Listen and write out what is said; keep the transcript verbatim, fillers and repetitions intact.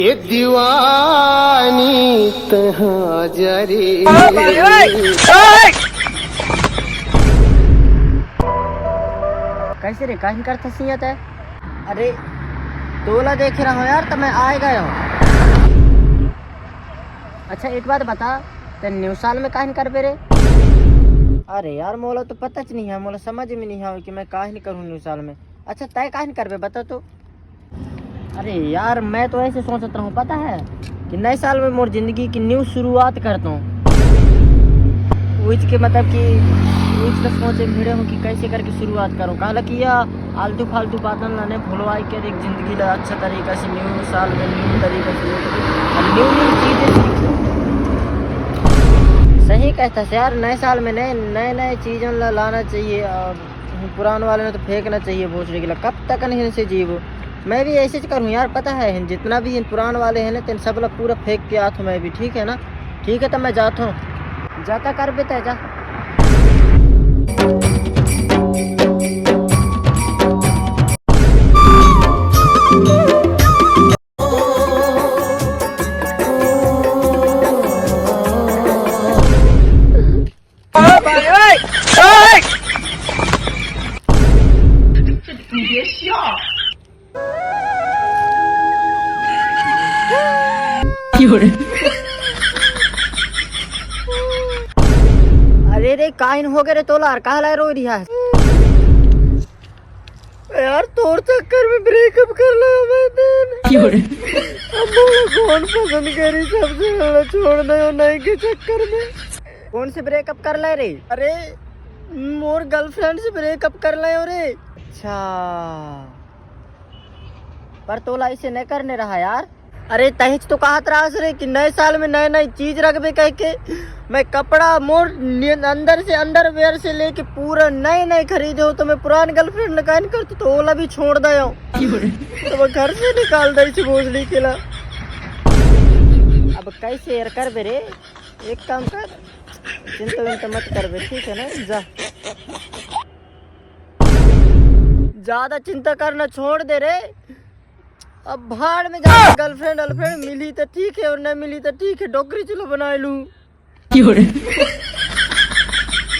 ए दीवानी तहाँ जरे। कैसे रे, काहिन करत हस इहाँ तैं? अरे, तोला देख रहा हूँ यार, तो मैं आए गए हूँ। अच्छा, एक बात बता, तैं न्यू साल में काहिन करबे रे? अरे यार, मोला तो पता च नहीं है, मोला समझ में नहीं आवे कि मैं काहिन करूँ न्यू साल में। अच्छा, तैं काहिन करबे, बता तो। अरे यार, मैं तो ऐसे सोचत रहूँ, पता है, कि नए साल में मोर जिंदगी की न्यू शुरुआत करता हूँ। उच के मतलब कि उच के सोचे भिड़े हूँ कि कैसे करके शुरुआत करूँ। काहे कि यह आलतू फालतू बातन ला नहीं भुलवाई के एक जिंदगी ला अच्छा तरीका से न्यू साल में न्यू तरीका से न्यू, न्यू चीजें सीखो। सही कहता है यार, नए साल में नए, नए, नए चीजन ला लाना चाहिए और पुरान वाले ने तो फेंकना चाहिए भोसड़ी के ला। कब तक नहीं इनसे जीवो? मैं भी ऐसे च करूँ यार, पता है, जितना भी इन पुरान वाले हैं ना, तेन सब ला पूरा फेंक के आत हूँ मैं भी, ठीक है ना? ठीक है, तो मैं जाता हूँ। जाता कर बेटा, जा। अरे रे, काहिन हो गए रे तोला, और काहे ला रो रिहा है? यार, तोर चक्कर में ब्रेकअप कर लो मैं दिन। अब मोला कौन पसंद करी, सबसे ज्यादा छोड़ दे नहीं के चक्कर में। कौन से ब्रेकअप कर ले रे? अरे, मोर गर्लफ्रेंड से ब्रेकअप कर ले रे। अच्छा, पर तोला इसे नहीं करने रहा यार। अरे तहिच तो कहत रहस रे कि नए साल में नए नए चीज रखबे कह के। मैं कपड़ा मोर नि-, अंदर से, अंडरवियर से लेके पूरा नए नए खरीदे हो, तो मैं पुरान गर्लफ्रेंड लगाइन कर तो ओला भी छोड़ दे हो। तो मैं घर से निकाल दे इसे भोसड़ी के ला। अब कैसे यार करबे रे? एक काम कर, चिंता विंता मत करबे, ठीक है ना? जा, ज्यादा चिंता करना छोड़ दे रे। अब भाड़ में जा, गर्लफ्रेंड वर्लफ्रेंड मिली तो ठीक है और नहीं मिली तो ठीक है, डोकरी चलो बना लूं।